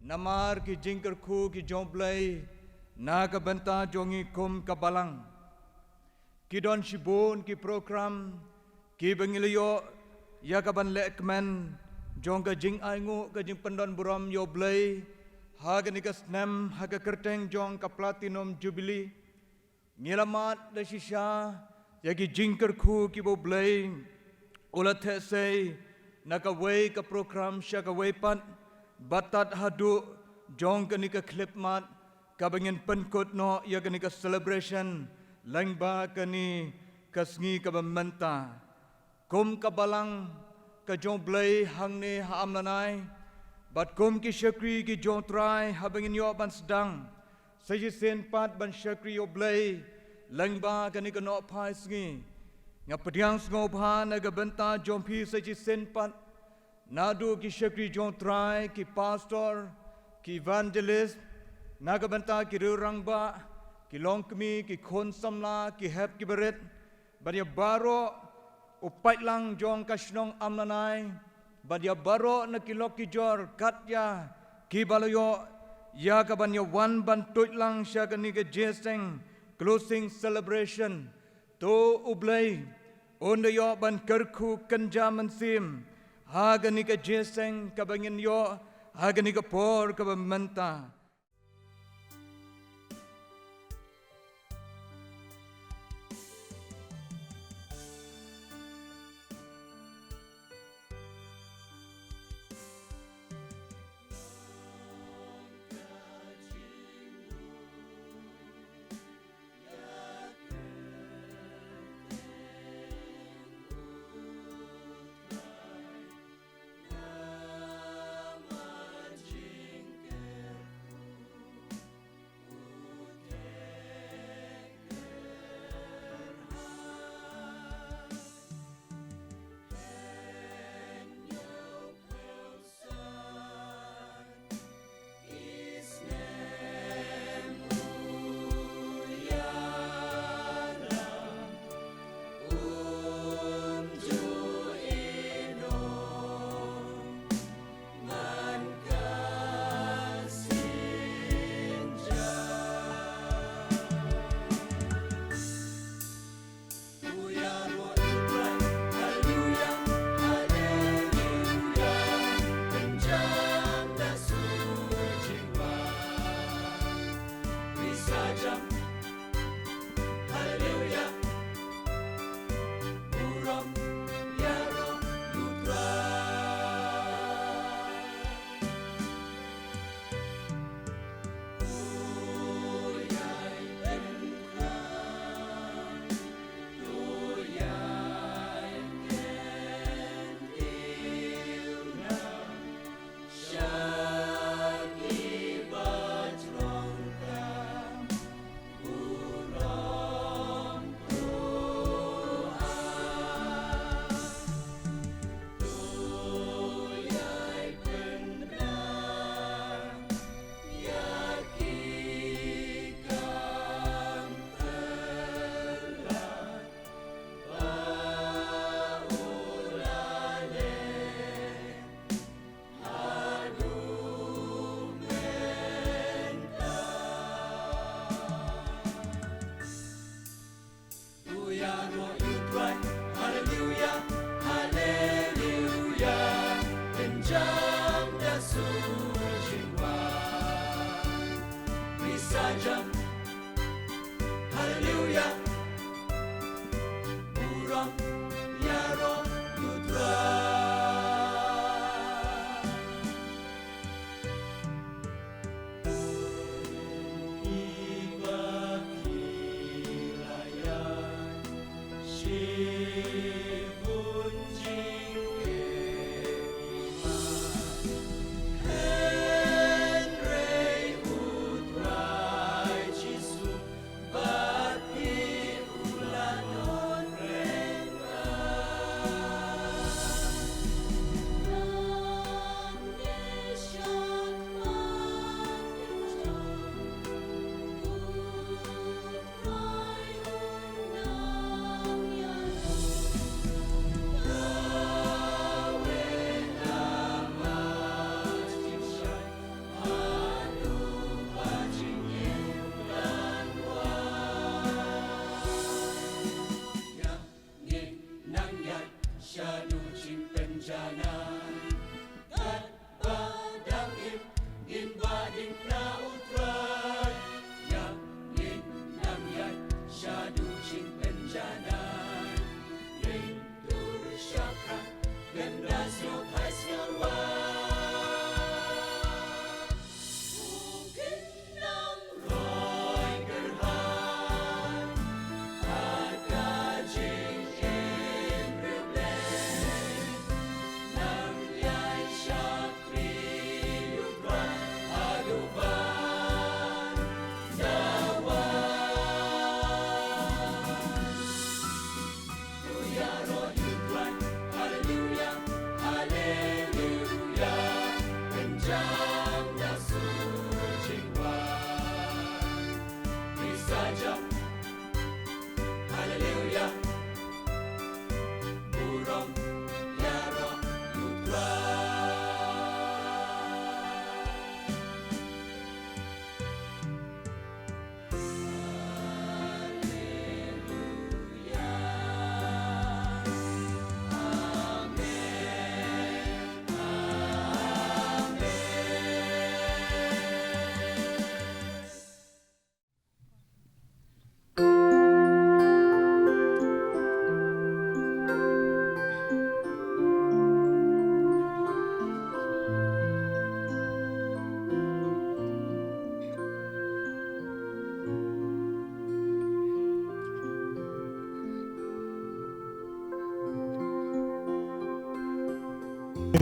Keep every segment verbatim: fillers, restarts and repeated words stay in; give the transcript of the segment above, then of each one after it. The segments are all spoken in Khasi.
Namar ki jingkyrkhu ki jong U Blei na ka bynta jong ngi kum ka balang. Ki don shibun ki program kiba ngi la ïoh ïa ka ban lehkmen jong ka jingainguh ka jingpyndonburom ïa U Blei ha kane ka snem ha ka kyrteng jong ka Platinum Jubilee. Ngi la mad da shisha ïa ki jingkyrkhu kiba U Blei u la theh sei na kawei ka program sha kawei pat, bad tad haduh jong kane ka khyllipmat kaba ngin pynkut noh ïa kane ka celebration lyngba kane ka sngi kaba mynta. Kum ka balang ka jong U Blei hangne ha Amlanai, bad kum ki shakri ki jong U Trai haba ngin ïoh ban sdang sa shisien pat ban shakri ïa U Blei lyngba kane ka nohphai sngi. Nga pdiang sngewbha na ka bynta jong phi sa shisien pat, naduh ki shakri jong U Trai, ki pastor, ki evangelist, na ka bynta ki riew rangbah, ki longkmie, ki khun samla, ki hep ki barit, bad ïa baroh u paidlang jong ka shnong Amlanai, bad ïa baroh na ki lok ki jor kat ïa kiba la ïoh ïa ka ban ïa wan ban tuid lang sha kane ka jingïaseng closing celebration. To U Blei un da ïoh ban kyrkhu kynja mynsiem ha kane ka jingïaseng kaba ngin ïoh ha kane ka por kaba mynta.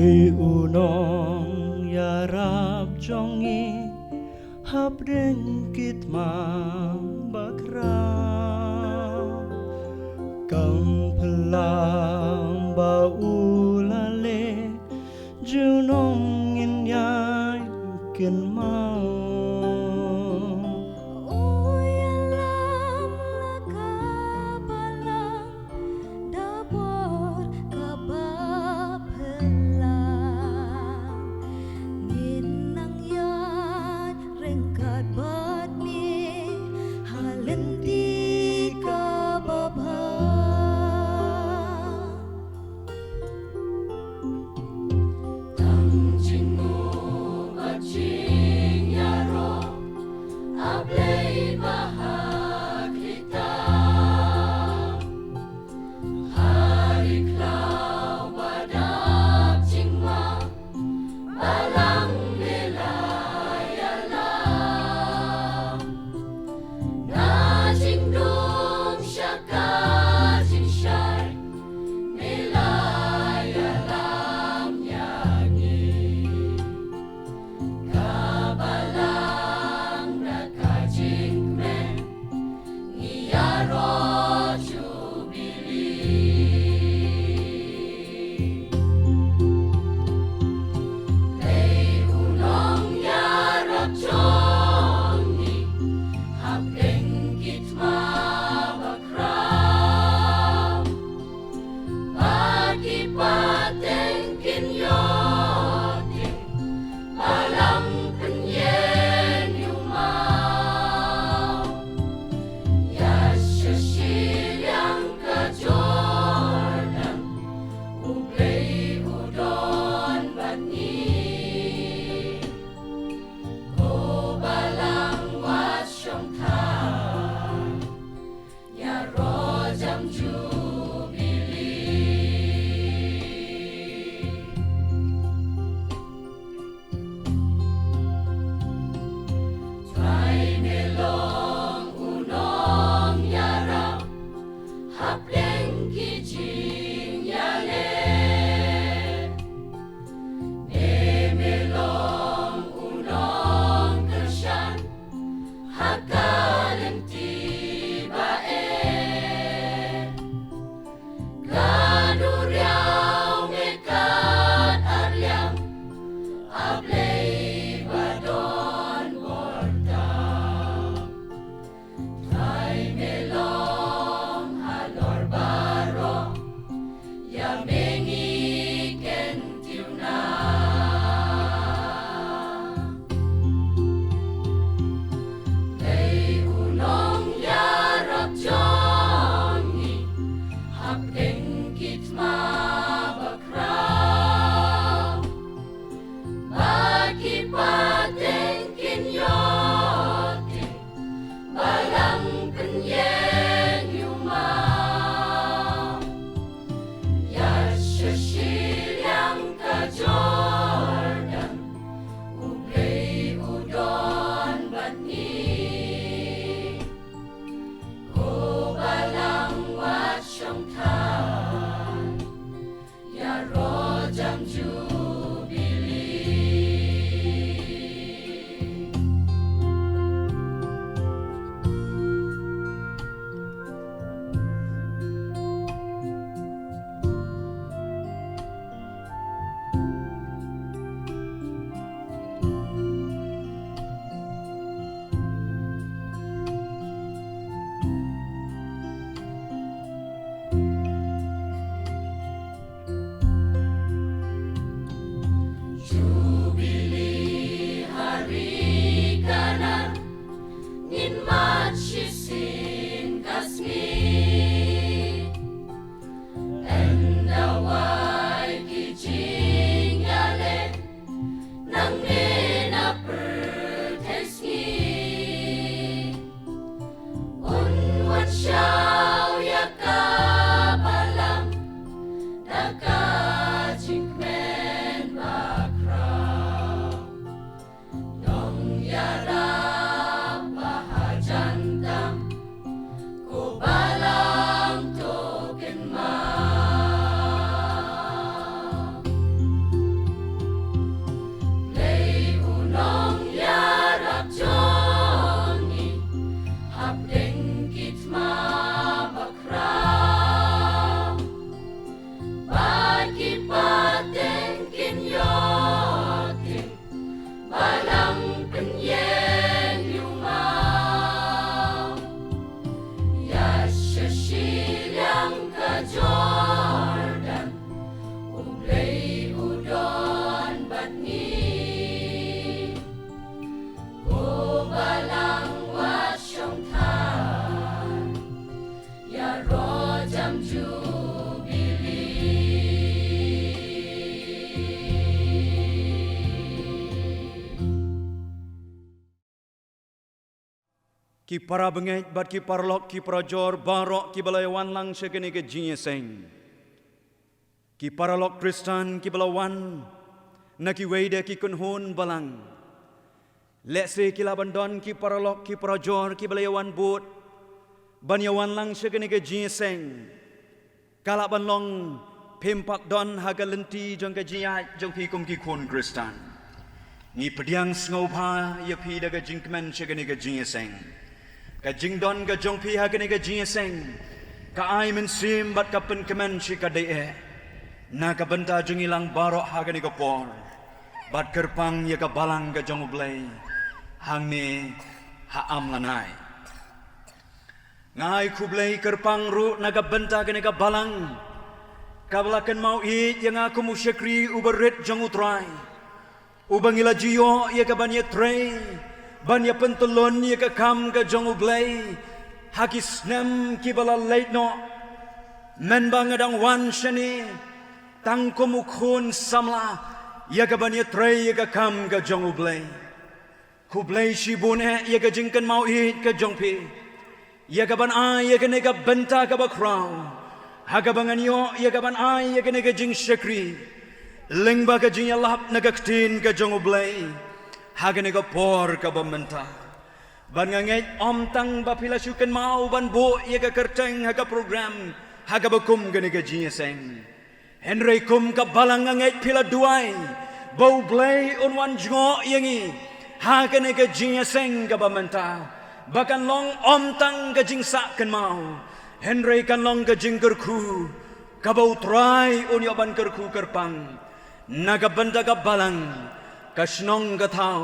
U nongïarap jong ngi hapdeng ki thma bakhraw, kam phylla ba u la leh junom ngin ïai kynmaw. U ïalam la ka balang da bor kaba phylla, ngin nang ïaid ryngkat bad me ha lynti kaba bha. Tang jingmut bad jingïaroh, A Blei ba ha khlieh tam. Ha ri khlaw ba dap jingma, Balang me la ïalam. Na jingdum sha ka jingshai, me la ïalam ïa ngi. Ka balang da ka jingkmen, ngi ïaroh Jubili. Lei u nongïarap jong ngi hapdeng ki thma bakhraw. Ba ki pateng kin ïoh tieng, Balang pynïeng ïa u maw. Ïa sha shiliang ka Jordan, U Blei u don bad ngi. Ko balang wat shong than, ïaroh jam Jubili. Trai me long u nongïarap hapdeng ki jingïaleh. Ne me long u nongkyrshan ha ka lynti ba eh. Ka duriaw me kat ar liang, A Blei ba don bor tam. Trai me long halor baroh, ïa me ngi kyntiew na. Lei u nongïarap jong ngi hapdeng ki thma bakhraw. Ba ki pateng kin ïoh tieng, Balang pynïeng ïa u maw. Ïa sha shiliang ka Jordan, U Blei u don bad ngi. Ko balang wat shong than, ïaroh jam Jubili. Jubili ha ri Kanaan, ngin mad shisien ka sngi. Ynda wai ki jingïaleh, nangne na pyrthei sngi. Un wan shaw ïa ka balang da ka jingkmen bakhraw. Nongïarap ba hajan tam, ko balang to kynmaw. Ki para bangeit bad ki paralok ki parajor baroh kiba la ïawan lang sha kane ka jingïaseng. Ki paralok Khristan kiba la wan na kiwei de ki kynhun balang. Lehse ki lah ban don ki paralok ki parajor kiba la ïawan bud ban ïawan lang sha kane ka jingïaseng. Ka lah ban long phim pat don ha ka lynti jong ka jingïaid jong phi kum ki khun Khristan. Ngi pdiang sngewbha ïa phi da ka jingkmen sha kane ka jingïaseng. Ka jingdon ka jong phi ha kane ka jingïaseng ka ai mynsiem bad ka pynkmen shi katdei eh na ka bynta jong ngi lang baroh ha kane ka por. Bad kyrpang ïa ka balang ka jong U Blei hangne ha Amlanai. Nga ai khublei kyrpang ruh na ka bynta kane ka balang kaba la kynmaw ïeit ïa nga kum u shakri uba rit jong U Trai, uba ngi la ju ïoh ïa ka ban ïatrei ban ïapyntyllun ïa ka kam ka jong U Blei ha ki snem kiba la leit noh. Mynba nga dang wan shane tang kum u khun samla ïa ka ban ïatrei ïa ka kam ka jong U Blei. Khublei shibun eh ïa ka jingkynmaw ïeit ka jong phi ïa ka ban ai ïa kane ka bynta kaba khraw ha kaba ngan ïoh ïa ka ban ai ïa kane ka jingshakri lyngba ka jingïalap na ka ktien ka jong U Blei ha kane ka por kaba mynta. Bad nga ngeit ym tang ba phi la shu kynmaw ban buh ïa ka kyrteng ha ka program ha kaba kum kane ka jingïaseng. Hynrei kum ka balang nga ngeit phi la duwai ba U Blei un wan jngoh ïa ngi ha kane ka jingïaseng kaba mynta ba kan long ym tang ka jingsah kynmaw hynrei kan long ka jingkyrkhu kaba U Trai un ïoh ban kyrkhu kyrpang na ka bynta ka balang, ka shnong ka thaw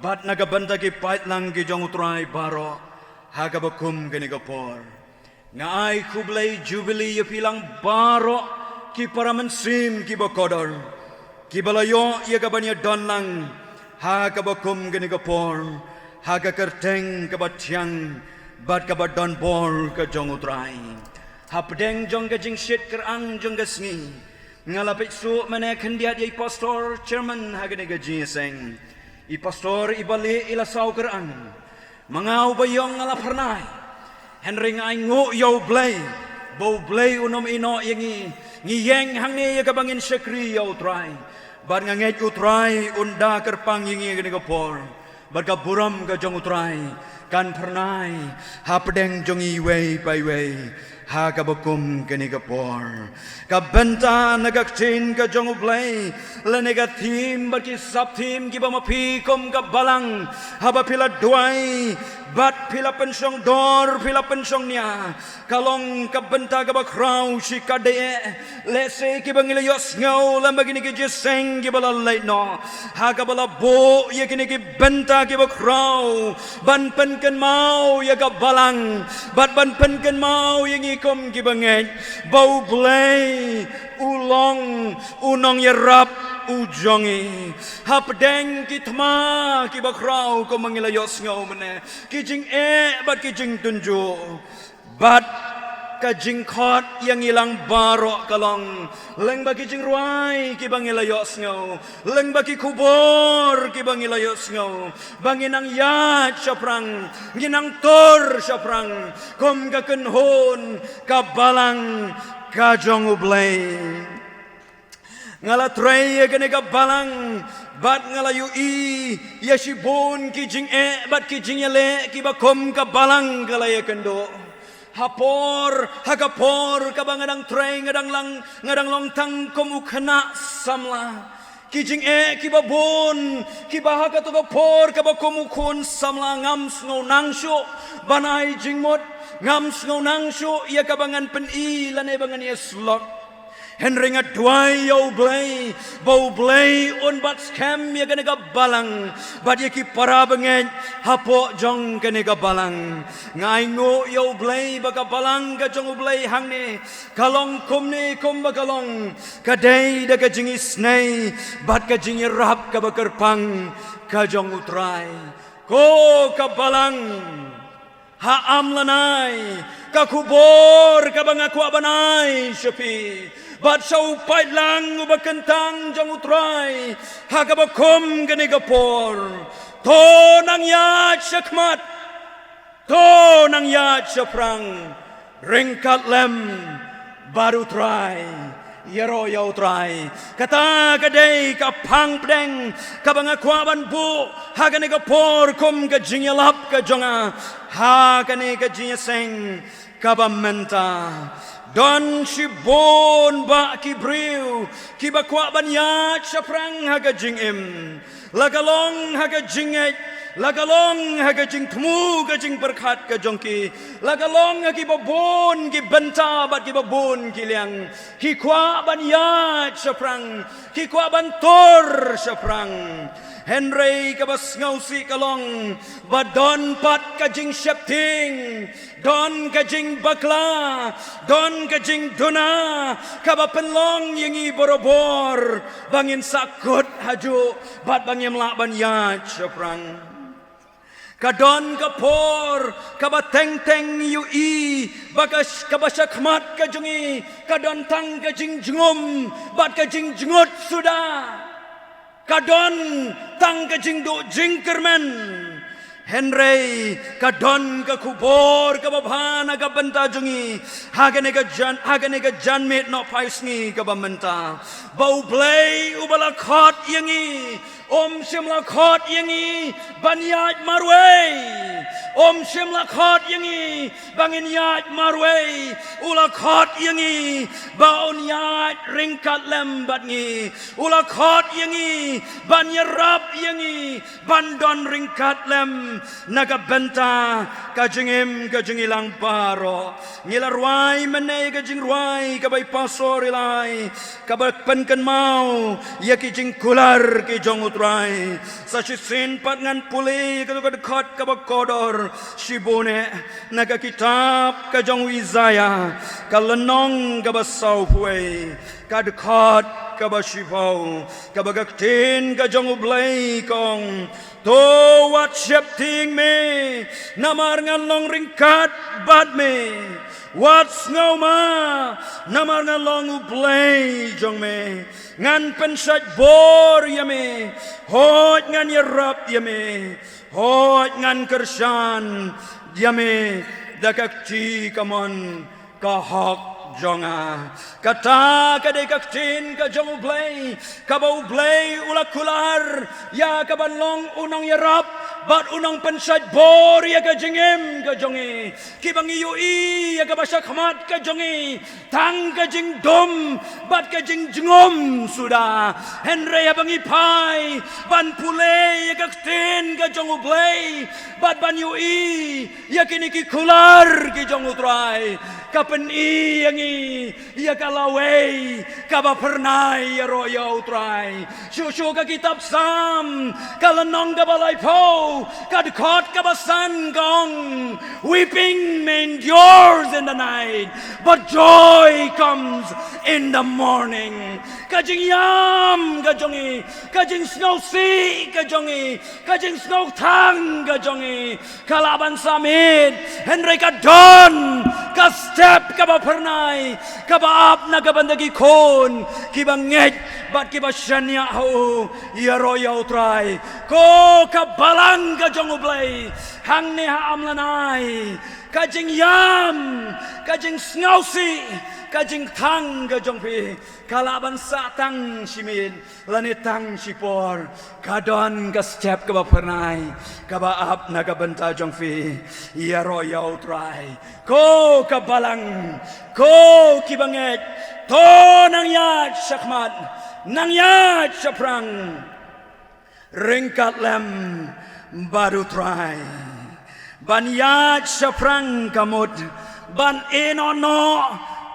bad na ka bynta ki paidlang ki jong U Trai baroh ha kaba kum kane ka por. Nga ai khublei jubili ïa phi lang baroh ki para mynsiem kiba kordor kiba la ïoh ïa ka ban ïadon lang ha kaba kum kane ka por ha ka kyrteng kaba thiang bad kaba don bor ka jong U Trai. Hapdeng jong ka jingshit kyrang jong ka sngi nga la peit suk mynne khyndiat ïa i pastor chairman ha kane ka jingïaseng. I pastor iba lieh i la saw kyrang. Ma nga uba ïong nga la phyrnai. Hynrei nga ainguh ïa U Blei ba U Blei un ym ïehnoh ïa ngi. Ngi ïeng hangne ïa kaba ngin shakri ïa U Trai. Bad nga ngeit U Trai un da kyrpang ïa ngi kane ka por. Bad ka burom ka jong U Trai kan phyrnai hapdeng jong ngi iwei pa iwei ha kaba kum kane ka por. Ka bynta na ka ktien ka jong U Blei lane ka thim bad ki sub thim kiba ma phi kum ka balang haba phi la duwai bad phi la pynshong dor phi la pynshong nia. Ka long ka bynta kaba khraw shi katdei eh. Lehse kiba ngi la ïohsngew lem bad kine ki jingïaseng kiba la leit noh ha kaba la buh ïa kine ki bynta kiba khraw ban pynkynmaw ïa ka balang bad ban pynkynmaw ïa ngi kum kiba ngeit ba U Blei u long u nongïarap u jong ngi. Hapdeng ki thma kiba khraw kumba ngi la ïohsngew mynne, ki jingeh bad ki jingtynjuh bad ka jingkhot ïa ngi lang baroh ka long lyngba ki jingrwai kiba ngi la ïohsngew, lyngba ki khubor kiba ngi la ïohsngew ba ngi nang ïaid shaphrang, ngi nang tur shaphrang kum ka kynhun ka balang ka jong U Blei. Nga la trei ïa kane ka balang bad nga la ïohi ïa shibun ki jingeh bad ki jingïaleh kiba kum ka balang ka la ïakynduh. Ha por ha ka por kaba nga dang trei nga dang lang nga dang long tang kum u khynnah samla. Ki jingeh kiba bun kiba ha kato ka por kaba kum u khun samla ngam sngew nang shuh ban ai jingmut, ngam sngew nang shuh ïa kaba ngan pyni lane ba ngan ïaslok. Hynrei nga duwai ïa U Blei ba U Blei un bat skhem ïa kane ka balang bad ïa ki para bangeit hapoh jong kane ka balang. Nga ainguh ïa U Blei ba ka balang ka jong U Blei hangne ka long kumne kumba ka long ka dei da ka jingisynei bad ka jingïarap kaba kyrpang ka jong U Trai. Ko ka balang ha Amlanai, ka khubor kaba nga kwah ban ai sha phi bad sha u paidlang uba kyntang jong U Trai ha kaba kum kane ka por. To nang ïaid shakhmat, To nang ïaid shaphrang, ryngkat lem bad u Trai, ïaroh ïa u Trai. Kata ka dei ka phang pdeng kaba nga kwah ban buh ha kane ka por kum ka jingïalap ka jong nga ha kane ka jingïaseng kaba mynta. Don shibun bah ki briew kiba kwah ban ïaid shaphrang ha ka jingim, la ka long ha ka jingngeit, la ka long ha ka jingthmu ka jingpyrkhat ka jong ki, la ka long ha kiba bun ki bynta bad kiba bun ki liang. Ki kwah ban ïaid shaphrang, ki kwah ban tur shaphrang. Hynrei kaba sngewsih ka long ba don pat ka jingsheptieng, don ka jingbakla, don ka jingduna kaba pynlong ïa ngi barabor ba ngin sahkut hajuh bad ba ngim lah ban ïaid shaphrang. Ka don ka por kaba teng teng ïohi ba ka, kaba shakhmat ka jong ngi ka don tang ka jingjngum bad ka jingjngut suda. Ka don tang ka jingduh jingkyrmen. Hynrei ka don ka khubor kaba bha na ka bynta jong ngi ha kane ka jan, ha kane ka janmiet nohphai sngi kaba mynta, ba U Blei uba la khot ïa ngi um shym la khot ïa ngi ban ïaid marwei. Um shym la khot ïa ngi ba ngin ïaid marwei. U la khot ïa ngi ba un ïaid ryngkat lem bad ngi. U la khot ïa ngi ban ïarap ïa ngi ban don ryngkat lem na ka bynta ka jingim ka jong ngi lang baroh. Ngi la rwai mynne ka jingrwai kaba i pastor i la ai, kaba pynkynmaw ïa ki jingkular ki jong U Trai. Sa shisien pat ngan pule ïa ka dkhot kaba kordor shibun eh na ka kitab ka jong u Isaïah, ka lynnong kaba sawphew wei, ka dkhot kaba shiphew, kaba ka ktien ka jong U Blei ka ong: To wat sheptieng me, namar ngan long ryngkat bad me. Wat sngewma, namar ngan long U Blei jong me. Ngan pynshait bor ïa me, hooid ngan ïarap ïa me, hooid ngan kyrshan ïa me da ka kti kamon ka hok jong nga. Kata ka dei ka ktien ka jong U Blei, kaba U Blei u la kular ïa ka ban long u nongïarap bad u nongpynshait bor ïa ka jingim ka jong ngi. Kiba ngi ïohi ïa kaba shakhmat ka jong ngi, tang ka jingdum bad ka jingjngum suda. Hynrei haba ngi phai ban pule ïa ka ktien ka jong U Blei bad ban ïohi ïa kine ki kular ki jong U Trai, ka pyni ïa ngi ïa ka lawei kaba phyrnai ïaroh ïa U Trai. Shuh shuh ka kitab Salm, ka lynnong kaba laiphew, ka dkhot kaba san ka ong: Weeping may endures in the night, but joy comes in the morning. Ka jingïam ka jong ngi, ka jingsngewsih ka jong ngi, ka jingsngewtang ka jong ngi, ka lah ban sah miet, hynrei ka don ka step kaba phyrnai kaba ap na ka bynta ki khun kiba ngeit bad kiba shaniah ha u ïaroh ïa U Trai. Ko ka balang ka jong U Blei, hangne ha Amlanai, ka jingïam, ka jingsngewsih, ka jingtang ka jong phi ka lah ban sah tang shi miet lane tang shi por. Ka don ka step kaba phyrnai kaba ap na ka bynta jong phi ïaroh ïa U Trai. Ko ka balang, ko kiba ngeit, to nang ïaid shakhmat, nang ïaid shaphrang, ryngkat lem bad U Trai. Ban ïaid shaphrang ka mut ban ïehnoh noh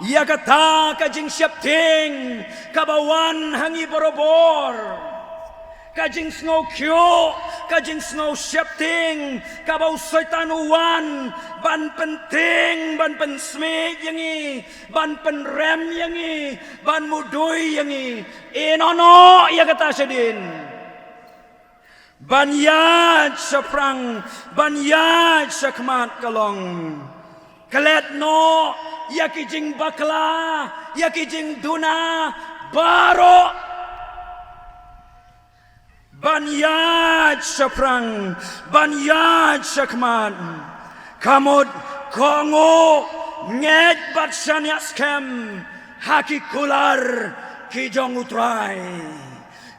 ïa kata ka jingsheptieng kaba wan ha ngi barabor. Ka jingsngewkhia, ka jingsngewsheptieng kaba u Soitan u wan ban pyntieng, ban pynsmit ïa ngi, ban pynrem ïa ngi, ban mudui ïa ngi. Ïehnoh noh ïa kata shadien. Ban ïaid shaphrang, ban ïaid shakhmat ka long: Klet noh ïa ki jingbakla, ïa ki jingduna baroh. Ban ïaid shaphrang, ban ïaid shakhmat, Ka mut, kohnguh, ngeit bad shaniah skhem ha ki kular ki jong U Trai.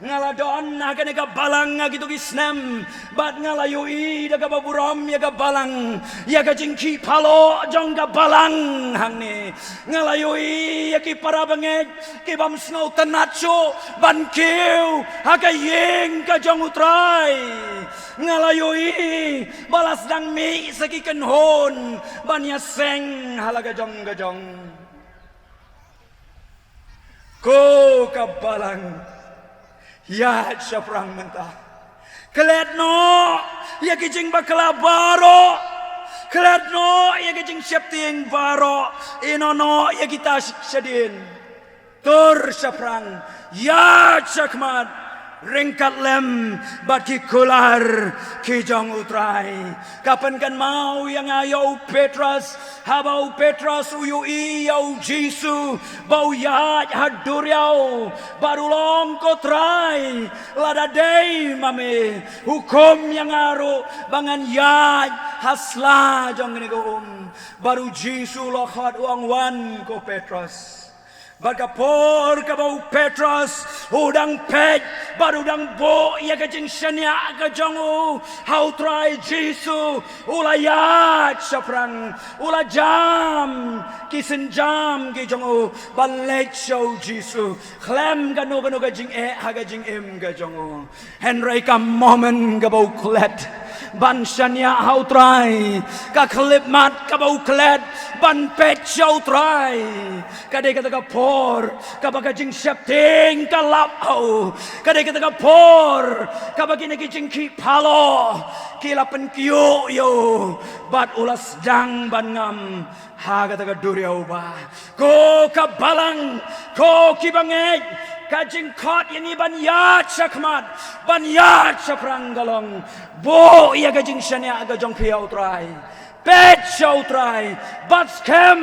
Nga la don ha kane ka balang ha kito ki snem, bad nga la ïohi da kaba burom ïa ka balang, ïa ka jingkhih palat jong ka balang hangne. Nga la ïohi ïa ki para bangeit ki bym sngewtynnad shuh ban kiew ha ka ïing ka jong U Trai. Nga la ïohi ba la sdang mih sa ki kynhun ban ïaseng ha la ka jong ka jong. Ko ka balang, ïaid shaphrang mynta. Klet noh ïa ki jingbakla baroh. Klet noh ïa ki jingsheptieng baroh. Ïehnoh noh ïa kita shadien. Tur shaphrang, ïaid shakhmat, ryngkat lem bad ki kular ki jong U Trai. Ka pynkynmaw ïa nga ïa u Petros, haba u Petros u ïohi ïa u Jisu ba u ïaid ha duriaw, bad u ong, Ko Trai, lada dei ma me, hukum ïa nga ruh ba ngan ïaid ha sla jong kane ka um. Bad u Jisu u la khot, u ong, Wan ko Petros. Bad ka por kaba u Petros u dang peit bad u dang buh ïa ka jingshaniah ka jong u ha U Trai Jisu, u la ïaid shaphrang, u la jam ki sienjam ki jong u ban leit sha u Jisu khlem kano kano ka jingeh ha ka jingim ka jong u. Hynrei ka moment kaba u klet ban shaniah ha U Trai, ka khyllipmat kaba u klet ban peit sha U Trai, ka dei kata ka por kaba ka jingsheptieng ka lap ha u, ka dei kata ka por kaba kine ki jingkhih palat ki la pynkiew ïa u, bad u la sdang ban ngam ha kata ka duriaw bah. Ko ka balang, ko ki bangeit, ka jingkhot ïa ngi ban ïaid shakhmat, ban ïaid shaphrang ka long, buh ïa ka jingshaniah ka jong phi ha U Trai, peit sha U Trai, bad skhem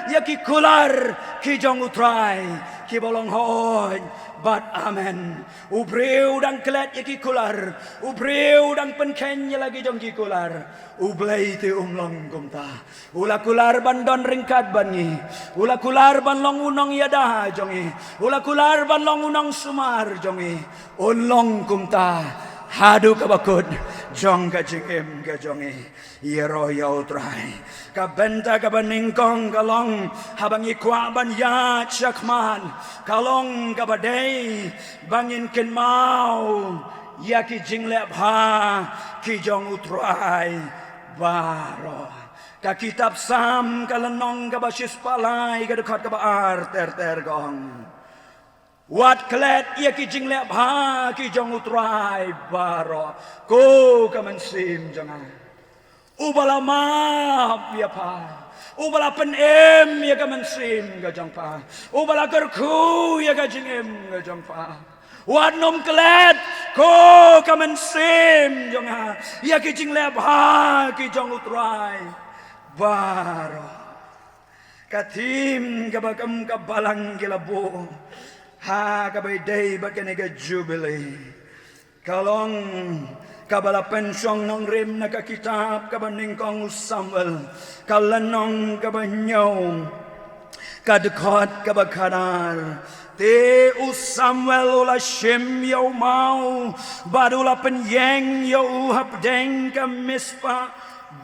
ïa ki kular ki jong U Trai kiba long hooid bad amen. U briew u dang klet ïa ki kular, u briew u dang pynkheiñ ïa la ki jong ki kular, U Blei te um long kumta. U la kular ban don ryngkat bad ngi. U la kular ban long u nongïada jong ngi. U la kular ban long u nongsumar jong ngi. Un long kumta haduh kaba kut jong ka jingim ka jong ngi. Ïaroh ïa U Trai. Ka bynta kaba nyngkong ka long, haba ngi kwah ban ïaid shakhmat, ka long kaba dei ba ngin kynmaw ïa ki jingleh bha ki jong U Trai baroh. Ka kitab Salm ka lynnong kaba shispah lai ka dkhot kaba ar ter ter ka ong, wat klet ïa ki jingleh bha ki jong U Trai baroh, ko ka mynsiem jong nga. Uba la map ïa pha, uba la pynim ïa ka mynsiem ka jong pha, uba la kyrkhu ïa ka jingim ka jong pha. Wat nym klet, ko ka mynsiem jong nga, ïa ki jingleh bha ki jong U Trai baroh. Ka theme kaba kum ka balang ki la buh ha kaba ïadei bad kane ka Jubilee ka long kaba la pynshong nongrim na ka kitab kaba nyngkong u Samuel, ka lynnong kaba hynñiew, ka dkhot kaba khatar. Te u Samuel u la shim ïa u maw bad u la pynïeng ïa u hapdeng ka Mizpah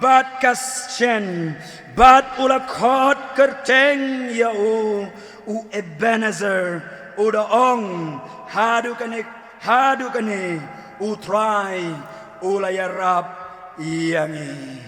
bad ka Shen, bad u la khot kyrteng ïa u, u Ebenezer, u da ong, haduh kane, haduh kane U Trai u la ïarap ïa ngi.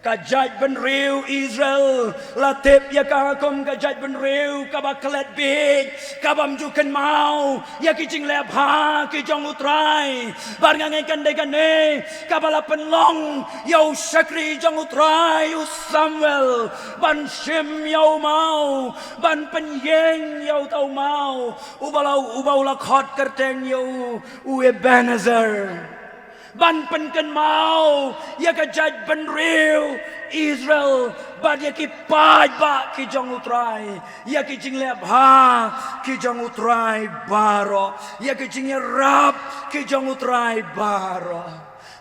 Ka jaitbynriew Israel la tip ïa ka kum ka jaitbynriew kaba klet bieit, kabym ju kynmaw ïa ki jingleh bha ki jong U Trai. Bad nga ngeit kan dei kane kaba la pynlong ïa u shakri jong U Trai u Samuel ban shim ïa u maw, ban pynïeng ïa uta u maw, uba la, uba u la khot kyrteng ïa u, u Ebenezer. Ban pynkynmaw ïa ka jaitbynriew Israel bad ïa ki paidbah ki jong U Trai ïa ki jingleh bha ki jong U Trai baroh, ïa ki jingïarap ki jong U Trai baroh.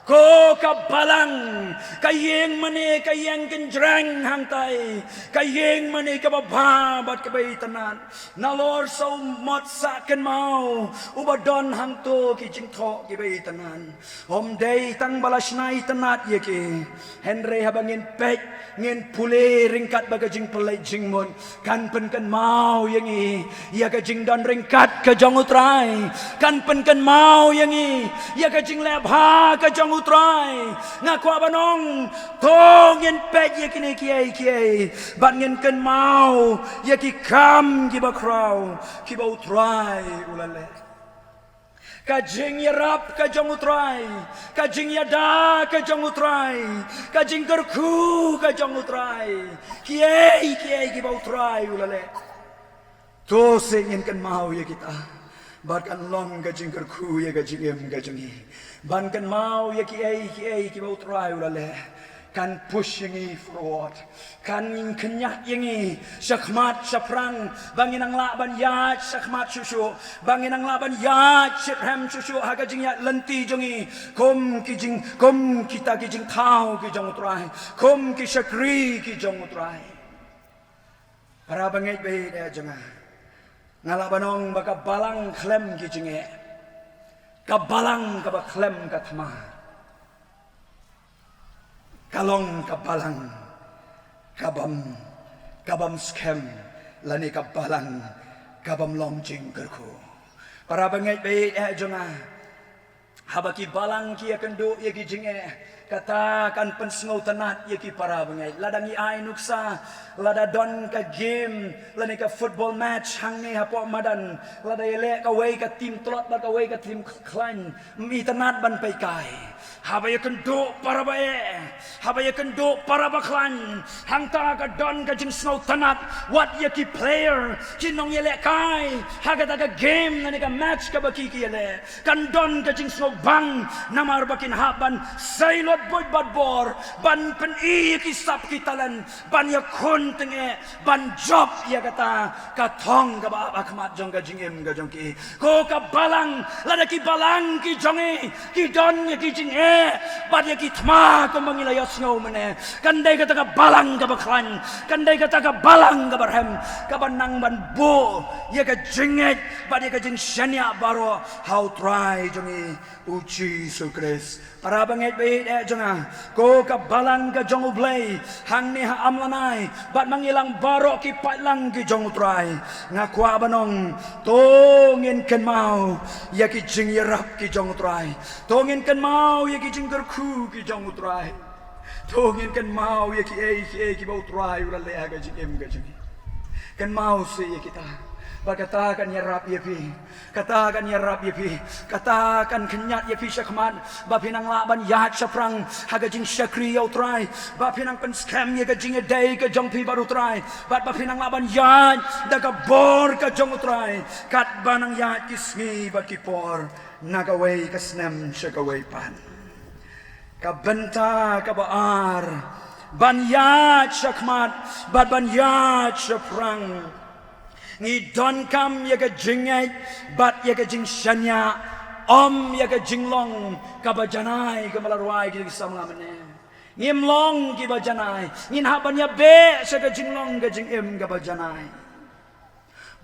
Ko ka balang, ka ïing mane ka ïeng kynjreng hangtai, ka ïing mane kaba bha bad kaba itynnad. Nalor sa u mot sah kynmaw uba don hangto ki jingthoh kiba itynnad. Ym dei tang ba la shna itynnad ïa ki, hynrei haba ngin peit, ngin pule ryngkat bad ka jingpyllait jingmut, kan pynkynmaw ïa ngi ïa ka jingdon ryngkat ka jong U Trai. Kan pynkynmaw ïa ngi ïa ka jingleh bha ka jong U Trai. Nga kwah ban ong, to ngin peit ïa kine kiei kiei bad ngin kynmaw ïa ki kam kiba khraw kiba U Trai u la leh. Ka jingïarap ka jong U Trai, ka jingïada ka jong U Trai, ka jingkyrkhu ka jong U Trai, kiei kiei kiba U Trai u la leh. To seh ngin kynmaw ïa kita, bad kan long ka jingkyrkhu ïa ka jingim ka jong ngi. Ban kynmaw ïa kiei kiei kiba U Trai u la leh, kan push ïa ngi forward, kan khynñiat ïa ngi shakhmat shaphrang, ba ngin nang lah ban ïaid shakhmat shuh shuh, ba ngin nang lah ban ïaid shitrhem shuh shuh ha ka jingïaid lynti jong ngi kum ki jing, kum kita ki jingthaw ki jong U Trai, kum ki shakri ki jong U Trai. Para bangeit baieit jong nga, nga lah ban ong ba ka balang khlem ki jingeh, ka balang kaba khlem ka thma, ka long ka balang kabym, kabym skhem, lane ka balang kabym long jingkyrkhu. Para bangeit baieit jong nga, haba ki balang ki ïakynduh ïa ki jingeh, kata kan pynsngewtynnad ïa ki para bangeit. Lada ngi ai nuksa, lada don ka game lane ka football match hangne hapoh madan, lada ïaleh kawei ka team tlot bad kawei ka team khlaiñ, ym itynnad ban peit kai. Haba ïakynduh para ba eh, haba ïakynduh para ba khlaiñ, hangta ka don ka jingsngewtynnad. Wat ïa ki player, ki nongïalehkai ha kata ka game lane ka match kaba ki ki ïaleh, kan don ka jingsngewbang, namar ba kin hap ban sei lut buit bad bor, ban pyni ïa ki sap ki talent, ban ïakhun tyngeh, ban jop ïa kata ka thong kaba ap ha khmat jong ka jingim ka jong ki. Ko ka balang, lada ki balang ki jong ngi ki don ïa ki jingeh bad ïa ki thma kumba ngi la ïohsngew mynne, kan dei kata ka balang kaba khlaiñ, kan dei kata ka balang kaba rhem, kaba nang ban buh ïa ka jingngeit bad ïa ka jingshaniah baroh ha U Trai jong ngi, U Jisu Khrist. Para bangeit baieit jong nga, ko ka balang ka jong U Blei hangne ha Amlanai bad ma ngi lang baroh ki paidlang ki jong U Trai, nga kwah ban ong, to ngin kynmaw ïa ki jingïarap ki jong U Trai, to ngin kynmaw ïa ki jingkyrkhu ki jong U Trai, to ngin kynmaw ïa kiei kiei kiba U Trai u la leh ha ka jingim ka jong ngi. Kynmaw seh ïa kita, ba kata kan ïarap ïa phi, kata kan ïarap ïa phi, kata kan khynñiat ïa phi shakhmat, ba phin nang lah ban ïaid shaphrang ha ka jingshakri ïa U Trai, ba phin nang pynskhem ïa ka jingïadei ka jong phi bad U Trai, bad ba phin nang lah ban ïaid da ka bor ka jong U Trai, katba nang ïaid ki sngi bad ki por na kawei ka snem sha kawei pat. Ka bynta kaba ar, ban ïaid shakhmat bad ban ïaid shaphrang, ngi donkam ïa ka jingngeit bad ïa ka jingshaniah, ym ïa ka jinglong kaba janai, kaba la rwai ki samla mynne. Ngim long kiba janai, ngin hap ban ïabeh sha ka jinglong ka jingim kaba janai.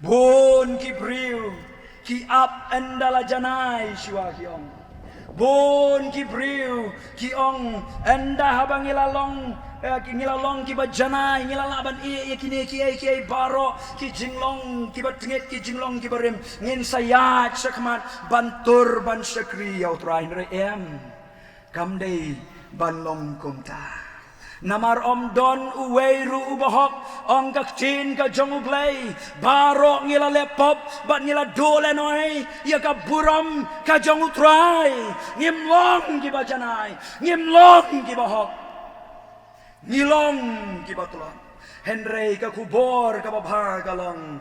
Bun ki briew ki ap ynda la janai shuwa ki ong. Bun ki briew ki ong, ynda haba ngi la long, eh, ki, ngi la long kiba janai, ngi la lah ban ïeh ïa kine kiei kiei baroh, ki jinglong kiba tngit, ki jinglong kiba rim, ngin sa ïaid shakhmat ban tur ban shakri ïa U Trai, hynrei em. Kam dei ban long kumta. Namar ym don uwei ruh uba hok, ong ka ktien ka jong U Blei. Baroh ngi la leh pop bad ngi la duh lehnoh ïa ka burom ka jong U Trai. Ngim long kiba janai, ngim long kiba hok. Ngi long kiba tlot. Hynrei ka khubor kaba bha ka long,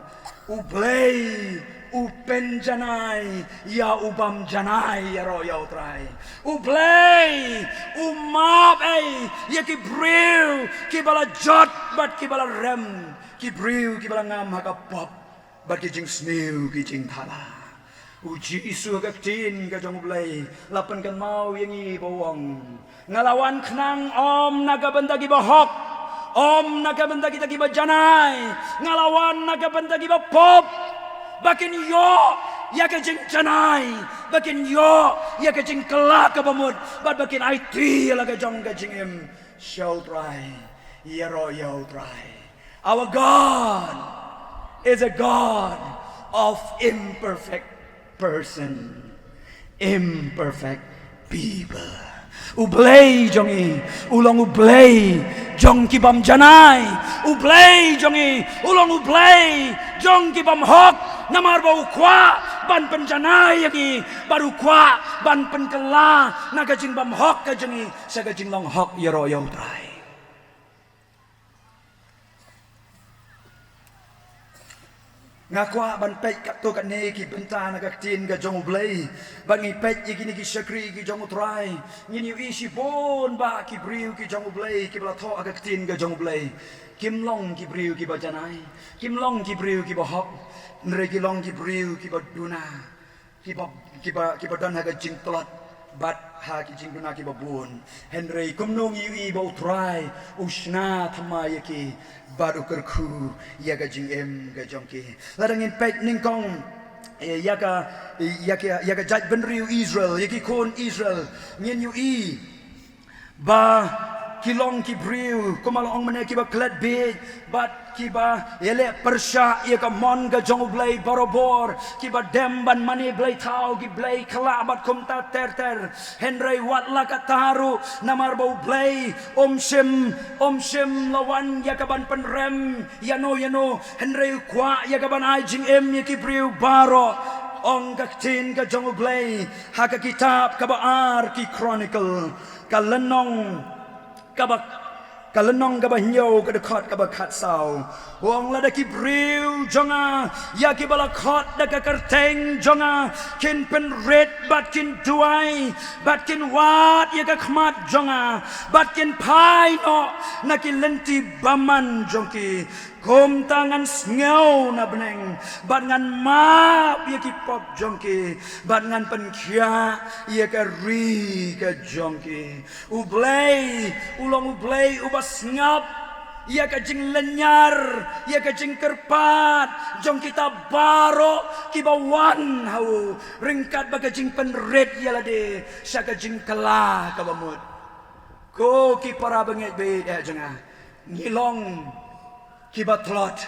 U Blei u pynjanai ïa u bym janai ïaroh ïa U Trai. U Blei u map ei ïa ki briew kiba la jot bad kiba la rem, ki briew kiba la ngam ha ka pop bad ki jingsniew ki jingthala. U Jisu ha ka ktien ka jong U Blei la pynkynmaw ïa ngi ba u ong, nga la wan khnang ym na ka bynta kiba hok, ym na ka bynta kita kiba janai, nga la wan na ka bynta kiba pop, ba kin ïoh ïa ka jingjanai, ba kin ïoh ïa ka jingkylla kaba mut, bad ba kin aiti ïa la ka jong ka jingim sha U Trai, ïaroh ïa U Trai. Our God is a God of imperfect person, imperfect people. U Blei jong ngi u long U Blei jong ki bym janai. U Blei jong ngi u long U Blei jong ki bym hok. Namar ba u kwah ban pynjanai ïa ngi, bad u kwah ban pynkylla na ka jingbymhok ka jong ngi sha ka jinglong hok ïaroh ïa U Trai. Nga kwah ban peit katto katne ki bynta na ka ktien ka jong U Blei. Bad ngi peit ïa kine ki shakri ki jong U Trai, ngin ïohi shibun ba ki briew ki jong U Blei kiba la thoh ha ka ktien ka jong U Blei kim long ki briew kiba janai, kim long ki briew kiba hok, hynrei ki long ki briew kiba duna, kiba, kiba, kiba don ha ka jingtlot bad ha ki jingduna kiba bun. Hynrei kumno ngi ïohi ba U Trai u shna thymmai ïa ki bad u kyrkhu ïa ka jingim ka jong ki. Lada ngin peit nyngkong, eh, ïa ka, ïa ka, ïa ka jaitbynriew Israel, ïa ki khun Israel, ngin ïohi ba ki long ki briew, kumba la ong mynne, kiba klet bieit bad kiba ïaleh pyrshah ïa ka mon ka jong U Blei barabor, kiba dem ban mane blei thaw, ki blei kylla bad kumta ter ter. Hynrei wat la katta ruh, namar ba U Blei um shym, um shym la wan ïa ka ban pynrem ïano ïano, hynrei u kwah ïa ka ban ai jingim ïa ki briew baroh. Ong ka ktien ka jong U Blei ha ka kitab kaba ar ki Chronicle, ka lynnong kaba, ka lynnong kaba hynñiew, ka dkhot kaba khatsaw. U ong, lada ki briew jong nga, ïa kiba la khot da ka kyrteng jong nga, kin pynrit bad kin duwai bad kin wad ïa ka khmat jong nga bad kin phai noh na ki lynti bymman jong ki, kumta ngan sngew na bneng bad ngan map ïa ki pop jong ki bad ngan pynkhiah ïa ka ri ka jong ki. U Blei u long U Blei uba sngap ïa ka jinglynñiar, ïa ka jingkyrpad jong kita baroh kiba wan ha u ryngkat bad ka jingpynrit ïa lade sha ka jingkylla kaba mut. Ko ki para bangeit baieit jong nga, ngi long kiba tlot,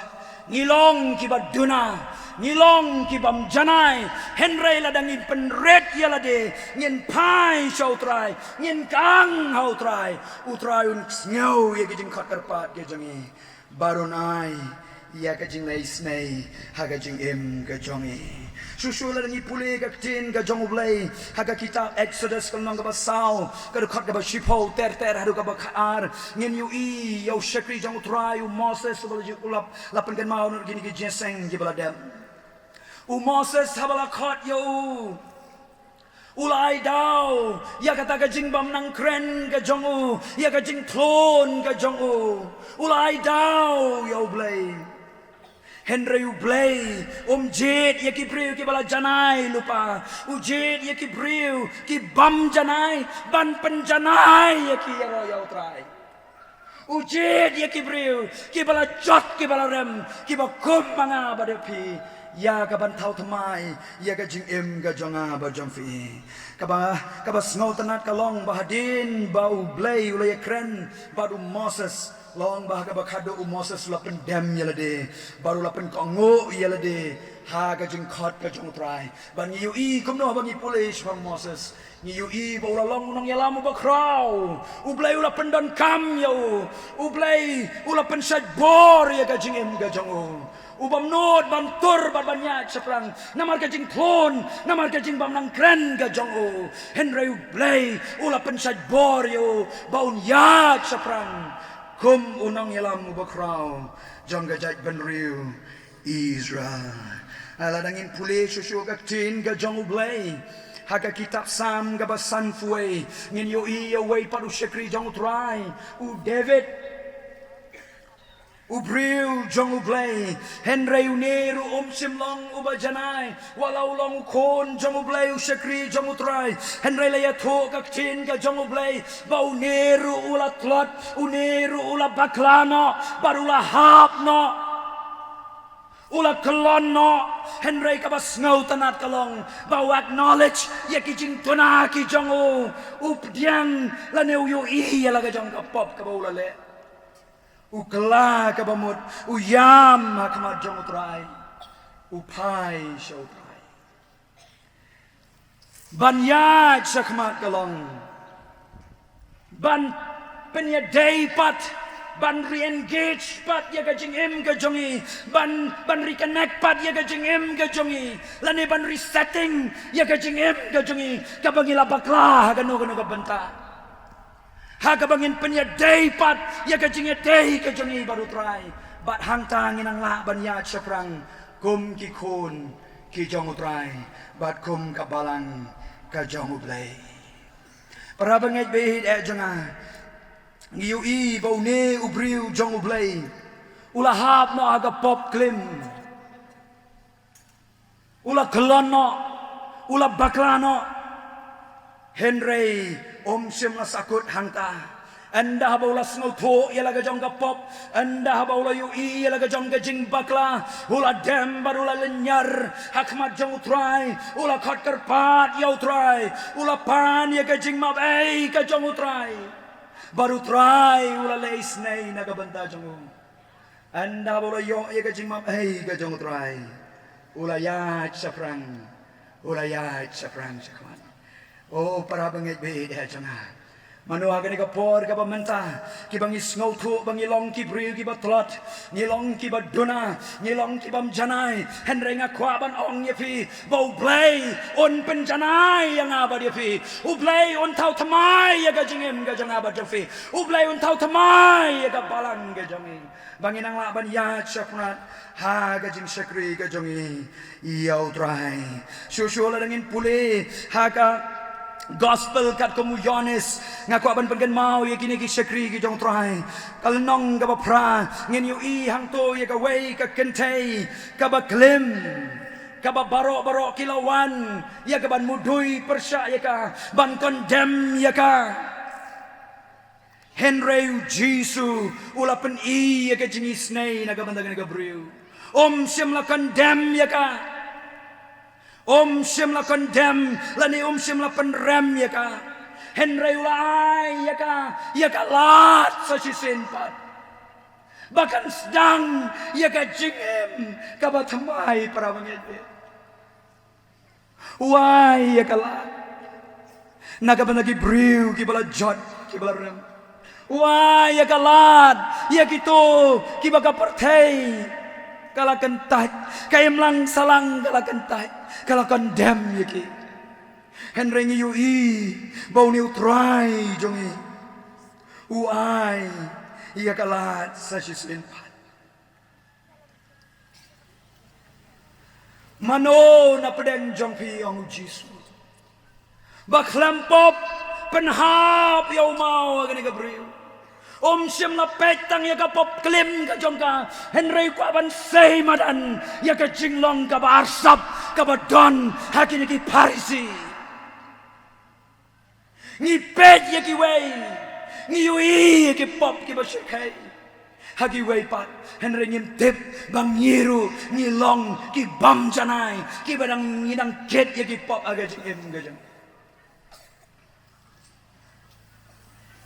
ngi long kiba duna, ngi long ki bym janai, hynrei lada ngin pynrit ïa lade, ngin phai sha U Trai, ngin kang ha U Trai, U Trai un sngew ïa ki jingkhot kyrpad ki jong ngi bad un ai ïa ka jingleh isynei ha ka jingim ka jong ngi. Shuh shuh lada ngi pule ka ktien ka jong U Blei ha ka kitab Exodus ka lynnong kaba saw, ka dkhot kaba shiphew ter ter haduh kaba khatar, ngin ïohi ïa u shakri jong U Trai, u Moses, uba la ju-, u la, la pynkynmaw na kine ki jingïaseng kiba la dep. U Moses haba la khot ïa u, u la ai daw ïa kata ka jingbymnang kren ka jong u, ïa ka jingthlun ka jong u. U la ai daw ïa U Blei. Hynrei U Blei um jied ïa ki briew kiba la janai lypa. U jied ïa ki briew ki bym janai ban pynjanai ïa ki ïaroh ïa U Trai. U jied ïa ki briew kiba la jot, kiba la rem, kiba kum ma nga bad ïa phi, ïa ka ban thaw thymmai ïa ka jingim ka jong nga bad jong phi. Kaba, kaba sngewtynnat ka long ba hadien ba U Blei u la ïakren bad u Moses, long ba ha kaba khadduh u Moses u la pyndem ïa lade bad u la pynkohnguh ïa lade ha ka jingkhot ka jong U Trai. Bad ngi ïohi kumno haba ngi pule shaphang Moses, ngi ïohi ba u la long u nongïalam uba khraw. U Blei u la pyndonkam ïa u. U Blei u la pynshait bor ïa ka jingim ka jong u. U bym nud ban tur bad ban ïaid shaphrang namar ka jingthlun, namar ka jingbymnang kren ka jong u. Hynrei U Blei u la pynshait bor ïa u ba un ïaid shaphrang kum u nongïalam uba khraw jong ka jaitbynriew Israel. Lada ngin pule shuh shuh ka ktien ka jong U Blei ha ka kitab Salm kaba sanphew wei, ngin ïohi ïa uwei pat u shakri jong U Trai, u David. U briew jong U Blei, hynrei une ruh um shym long uba janai, wat la u long u khun jong U Blei, u shakri jong U Trai. Hynrei la ïathuh ka ktien ka jong U Blei ba une ruh u la tlot, une ruh u la bakla noh, bad u la hap noh, u la kyllon noh. Hynrei kaba sngewtynnat ka long ba u acknowledge ïa ki jingduna ki jong u, u pdiang lane u ïohi ïa la ka jong ka pop kaba u la leh. U kylla kaba mut, u ïam ha khmat jong U Trai, u phai sha U Trai. Ban ïaid sha khmat ka long ban pynïadei pat, ban re-engage pat ïa ka jingim ka jong i, ban, ban reconnect pat ïa ka jingim ka jong i, lane ban resetting ïa ka jingim ka jong i, kaba ngi la bakla ha kano kano ka bynta. Ha kaba ngin pynïadei pat ïa ka jingïadei ka jong i bad U Trai, bad hangta ngin nang lah ban ïaid shaphrang kum ki khun ki jong U Trai, bad kum ka balang ka jong U Blei. Para bangeit baieit eh jong nga, ngi ïohi ba une u briew jong U Blei u la hap noh ha ka pop klim. U la kyllon noh, u la bakla noh. Hynrei um shym la sahkut hangta. Ynda haba u la sngewthuh ïa la ka jong ka pop, ynda haba u la ïohi ïa la ka jong ka jingbakla, u la dem bad u la lynñiar ha khmat jong U Trai, u la khot kyrpad ïa U Trai, u la pan ïa ka jingmap ei ka jong U Trai. Bad U Trai u la leh isynei na ka bynta jong u. Ynda ba u la ïoh ïa ka jingmap ei ka jong U Trai, u la ïaid shaphrang, u la ïaid shaphrang shakhmat. O para bangeit baieit eh jong nga, mano ha kane ka por kaba mynta, kiba ngi sngewthuh ba ngi long ki briew kiba tlot, ngi long kiba duna, ngi long kibym janai, hynrei nga kwah ban ong ïa phi ba U Blei un pynjanai ïa nga bad ïa phi. U Blei un thaw thymmai ïa ka jingim ka jong nga bad jong phi. U Blei un thaw thymmai ïa ka balang ka jong i, ba ngin nang lah ban ïaid shaphrang ha ka jingshakri ka jong i ïa U Trai. Shuh shuh lada ngin pule ha ka Gospel katkum u Ïoannis, nga kwah ban pynkynmaw ïa kine ki shakri ki jong U Trai. Ka lynnong kaba phra, ngin ïohi hangto ïa kawei ka kynthei kaba klim, kaba baroh baroh ki la wan ïa ka ban mudui pyrshah ïa ka, ban condemn ïa ka. Hynrei U Jisu u la pyni ïa ka jingisynei na ka bynta kane ka briew. Um shym la condemn ïa ka. Um shym la condemn lane um shym la pynrem ïa ka. Hynrei u la ai ïa ka, ïa ka lad sa shisien pat, ba kan sdang ïa ka jingim kaba thymmai, para bangeit. U ai ïa ka lad na ka bynta ki briew kiba la jot, kiba la rem. U ai ïa ka lad ïa kito kiba ka pyrthei ka la kyntait, ka imlang sahlang ka la kyntait, ka la condemn ïa ki. Hynrei ngi ïohi ba une U Trai jong ngi u ai ïa ka lad sa shisien pat. Mano na pdeng jong phi, ong U Jisu, ba khlem pop pynhap ïa u maw ha kane ka briew? Um shym la peit tang ïa ka pop klim ka jong ka, hynrei kwah ban sei madan ïa ka jinglong kaba arsap kaba don ha kine ki Pharisi. Ngi peit ïa kiwei, ngi ïohi ïa ki pop kiba shyrkhei ha kiwei pat, hynrei ngim tip ba ngi ruh ngi long ki bym janai, kiba dang, ngi dang kit ïa ki pop ha ka jingim ka jong.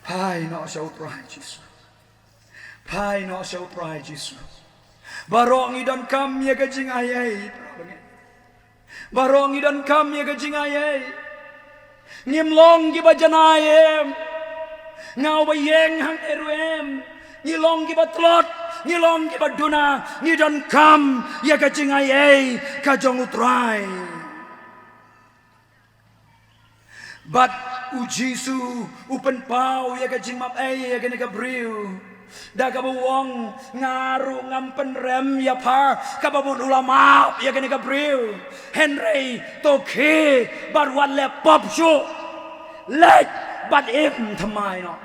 Phai noh sha U Trai Jisu. Phai noh sha U Trai Jisu. Baroh ngi donkam ïa ka jingaiei. Baroh ngi donkam ïa ka jingaiei. Ngim long kiba janai em. Nga uba ïeng hangne ruh em. Ngi long kiba tlot, ngi long kiba duna, ngi donkam ïa ka jingaiei ka jong U Trai. Bad U Jisu u pynpaw ïa ka jingmap ei ïa kane ka briew da kaba u ong, nga ruh ngam pynrem ïa pha, kaba mut u la map ïa kane ka briew. Hynrei to khie bad wat leh pop shuh. Leit bad im thymmai noh.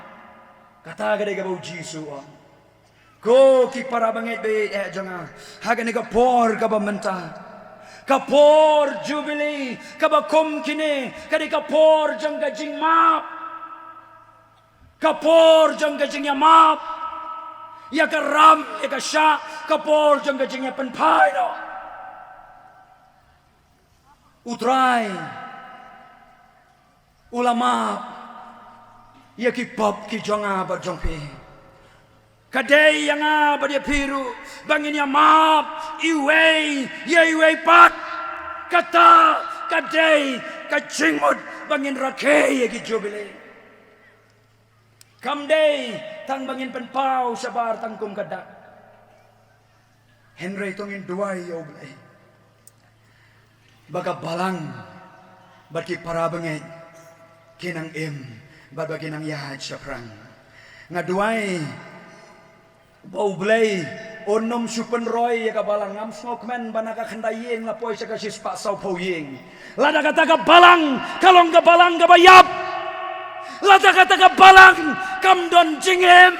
Kata ka dei kaba U Jisu u ong. Ko ki para bangeit baieit jong nga, ha kane ka por kaba mynta, ka por Jubili kaba kum kine ka dei ka por jong ka jingmap, ka por jong ka jingïamap ïa ka ram ïa ka shah, ka por jong ka jingïapynphai noh. U Trai u la map ïa ki pop ki jong nga bad jong phi. Ka dei ïa nga bad ïa phi ruh ba ngin ïamap iwei ïa iwei pat. Kata ka dei ka jingmut ba ngin rakhe ïa ki Jubili. Kam dei tang ba ngin pynpaw shabar tang kum ka dak. Hynrei to ngin duwai ïa U Blei ba ka balang bad ki para bangeit ki nang im bad ba ki nang ïaid shaphrang. Nga duwai ba U Blei un nym shu pynroi ïa ka balang. Ngam sngewkmen ba na ka khyndai ïing la poi sha ka shispah sawphew ïing. Lada kata ka balang ka long ka balang kaba ïap, lada kata ka balang kam don jingim,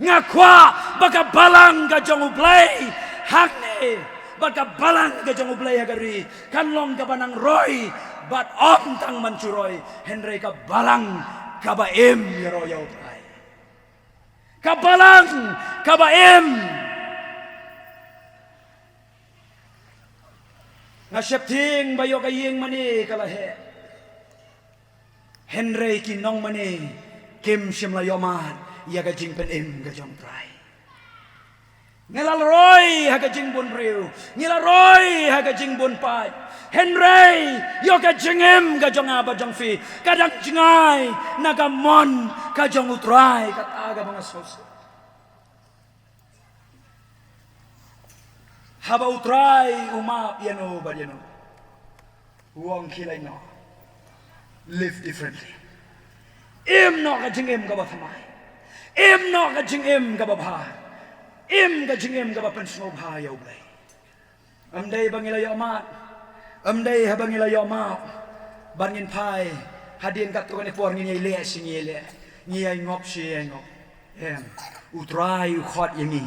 nga kwah ba ka balang ka jong U Blei hangne bad ka balang ka jong U Blei ha ka ri kan long kaba nang roi bad ym tang ban shu roi, hynrei ka balang kaba im ïaroh ïa U Trai. Ka balang kaba im. Nga sheptieng ba ïoh ka ïing mane ka la heh, hynrei ki nongmane kim shym la ïohmad ïa ka jingpynim ka jong U Trai. Ngi la roi ha ka jingbun briew, ngi la roi ha ka jingbun paid, hynrei ïoh ka jingim ka jong nga bad jong phi ka dang jngai na ka mon ka jong U Trai. Kata kaba nga sngewsih. Haba U Trai u map ïano bad ïano, u ong khie leit noh, live differently. Im noh ka jingim kaba thymmai, im noh ka jingim kaba bha, im ka jingim kaba pynsngewbha ïa U Blei. Ym dei ba ngi la ïohmad, ym dei haba ngi la ïohmad ban ngin phai hadien katto katne por ngin ïai leh shi ngi ïai leh, ngi ïai ngop shi ïai ngop. Em, U Trai u khot ïa ngi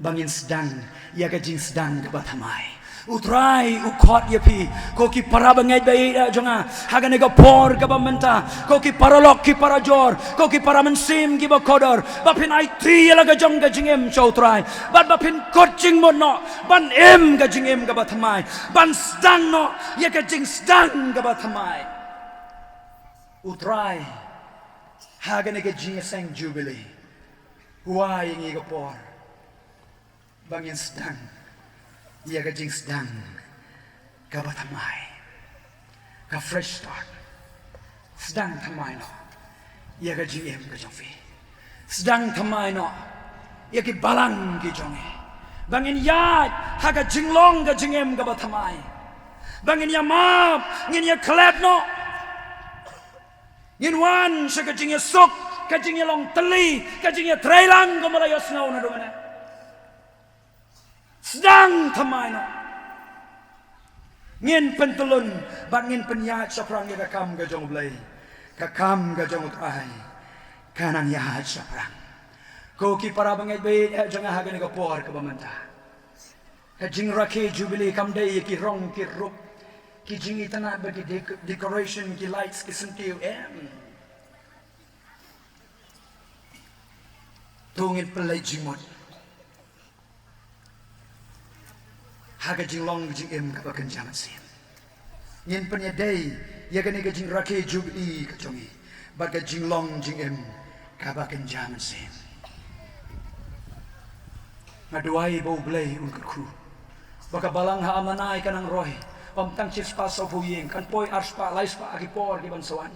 ba ngin sdang ïa ka jingsdang kaba thymmai. U Trai u khot ïa phi, ko ki para bangeit baieit jong nga, ha kane ka por kaba mynta, ko ki paralok ki parajor, ko ki para mynsiem kiba kordor, ba phin aiti ïa la ka jong ka jingim sha U Trai bad ba phin kut jingmut noh ban im ka jingim kaba thymmai, ban sdang noh ïa ka jingsdang kaba thymmai. U Trai ha kane ka jingïaseng Jubili u ai ïa ngi ka por ba ngin sdang ïa ka jingsdang kaba thymmai, ka fresh start. Sdang thymmai noh ïa ka jingim ka jong phi. Sdang thymmai noh ïa ki balang ki jong ngi, ba ngin ïaid ha ka jinglong ka jingim kaba thymmai, ba ngin ïamap, ngin ïakhlad noh. Ngin wan sha ka jingïasuk, ka jingïalong tylli, ka jingïatreilang kumba la ïohsngew naduh mynne. Sdang thymmai noh. Ngin pyntyllun bad ngin pynïaid shaphrang ïa ka kam ka jong U Blei. Ka kam ka jong U Trai ka nang ïaid shaphrang. Ko ki para bangeit baieit jong nga, ha kane ka por kaba mynta, ka jingrakhe Jubili kam dei ïa ki rong ki rup, ki jingitynnad bad ki dec-, decoration, ki lights, ki syntiew, em. To ngin pynleit jingmut ha ka jinglong jingim kaba kynja mynsiem. Ngin pynïadei ïa kane ka jingrakhe Jubili ka jong ngi bad ka jinglong jingim kaba kynja mynsiem. Nga duwai ba U Blei un kyrkhu ba ka balang ha Amlanai ka nang roi, ym tang shispah sawphew ïing, kan poi arspah laispah ha ki por ki ban sa wan.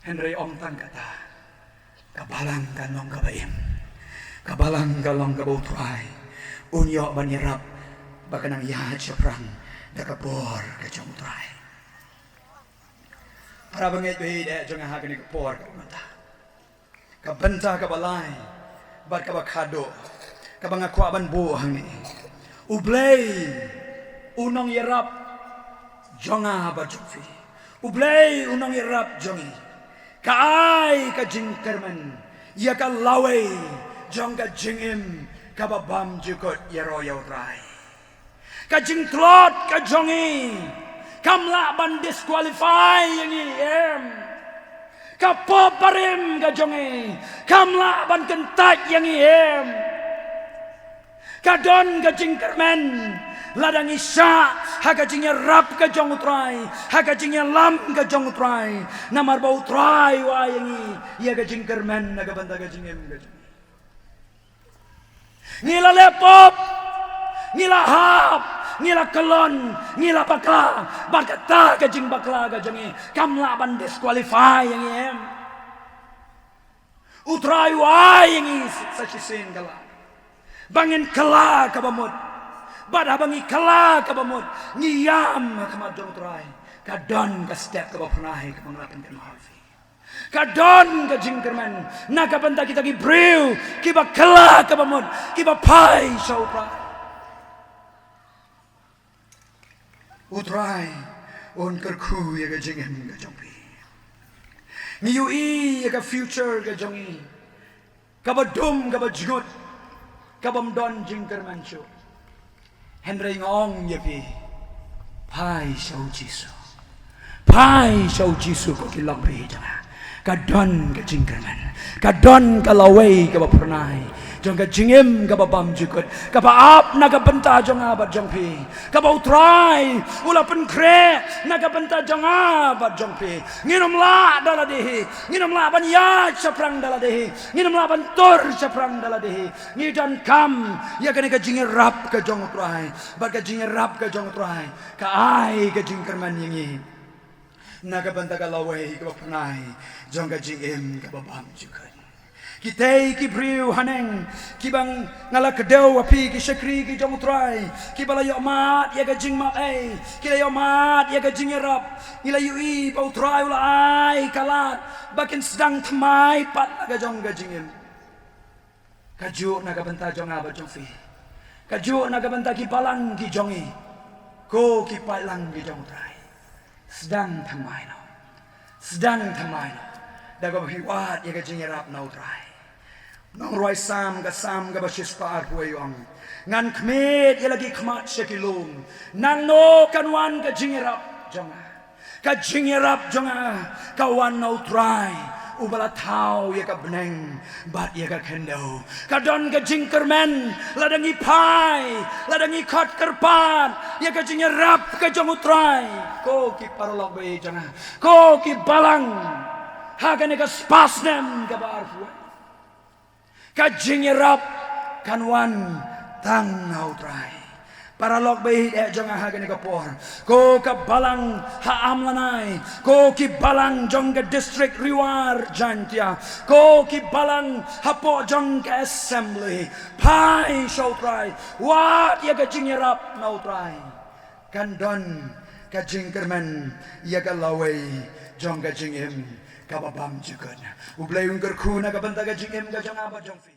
Hynrei ym tang kata, ka balang kan long kaba im, ka balang kan long kaba U Trai un ïoh ban ïarap ba ka nang ïaid shaphrang da ka bor ka jong U Trai. Para bangeit baieit jong nga, ha kane ka por kaba mynta, ka bynta kaba lai bad kaba khatduh kaba nga kwah ban buh hangne: U Blei u nongïarap jong nga bad jong phi, U Blei u nongïarap jong ngi, ka ai ka jingkyrmen, Ïa ka lawei jong ka jingim kaba bymjukut ïaroh ïa U Trai. Ka jingtlot ka jong ngi kam lah ban disqualify ïa ngi, em. Ka pop barim ka jong ngi kam lah ban kyntait ïa ngi, em. Ka don ka jingkyrmen lada ngi shah ha ka jingïarap ka jong U Trai, ha ka jingïalam ka jong U Trai. Namar ba U Trai u ai ïa ngi ïa ka jingkyrmen na ka bynta ka jingim ka jong ngi. Ngi la leh pop, ngi la hap, ngi la kyllon, ngi la bakla, bad kata ka jingbakla ka jong ngi kam lah ban disqualify ïa ngi, em. U Trai u ai ïa ngi sa shisien ka lad ba ngin kylla kaba mut. Bad haba ngi kylla kaba mut, ngi ïam ha khmat jong U Trai, ka don ka step kaba phyrnai kaba nga la pynkynmaw ïa phi. Ka don ka jingkyrmen na ka bynta kita ki briew kiba kylla kaba mut, kiba phai sha U Trai. U Trai un kyrkhu ïa ka jingim ka jong phi. Ngi ïohi ïa ka future ka jong ngi kaba dum, kaba jngut, kabym don jingkyrmen shuh. Hynrei nga ong ïa phi, phai sha U Jisu. Phai sha U Jisu, ko ki longbriew jong nga. Ka don ka jingkyrmen, ka don ka lawei kaba phyrnai jong ka jingim kaba bymjukut, kaba ap na ka bynta jong nga bad jong phi, kaba U Trai u la pynkhreh na ka bynta jong nga bad jong phi. Ngin ym lah da lade hi, ngin ym lah ban ïaid shaphrang da lade hi, ngin ym lah ban tur shaphrang da lade hi. Ngi donkam ïa kane ka jingïarap ka jong U Trai, bad ka jingïarap ka jong U Trai ka ai ka jingkyrmen ïa ngi na ka bynta ka lawei kaba phyrnai jong ka jingim kaba bymjukut. Kitei ki briew haneng kiba nga la kdew ha phi, ki shakri ki jong U Trai, kiba la ïohmad ïa ka jingmap ei, ki la ïohmad ïa ka jingïarap, ngi la ïohi ba U Trai u la ai ka lad ba kin sdang thymmai pat la ka jong ka jingim. Kajuh na ka bynta jong nga bad jong phi, kajuh na ka bynta ki balang ki jong ngi, ko ki paidlang ki jong U Trai, sdang thymmai noh. Sdang thymmai noh da kaba phi wad ïa ka jingïarap na U Trai. Nongrwai Salm, ka Salm kaba shispah arphew wei u ong, ngan khmied ïa la ki khmat sha ki lum, nangno kan wan ka jingïarap jong nga? Ka jingïarap jong nga ka wan na U Trai uba la thaw ïa ka bneng bad ïa ka khyndew. Ka don ka jingkyrmen lada ngi phai, lada ngi khot kyrpad ïa ka jingïarap ka jong U Trai. Ko ki paralok ba ïeit jong nga, ko ki balang, ha kane ka spah snem kaba arphew, ka jingïarap kan wan tang na U Trai. Paralok ba ïeit jong nga ha kane ka por, ko ka balang ha Amlanai, ko ki balang jong ka district Ri War Jaintia, ko ki balang hapoh jong ka assembly, phai sha U Trai, wad ïa ka jingïarap na U Trai. Kan don ka jingkyrmen ïa ka lawei jong ka jingim kaba bymjukut. U Blei un kyrkhu na ka bynta ka jingim ka jong nga bad jong phi.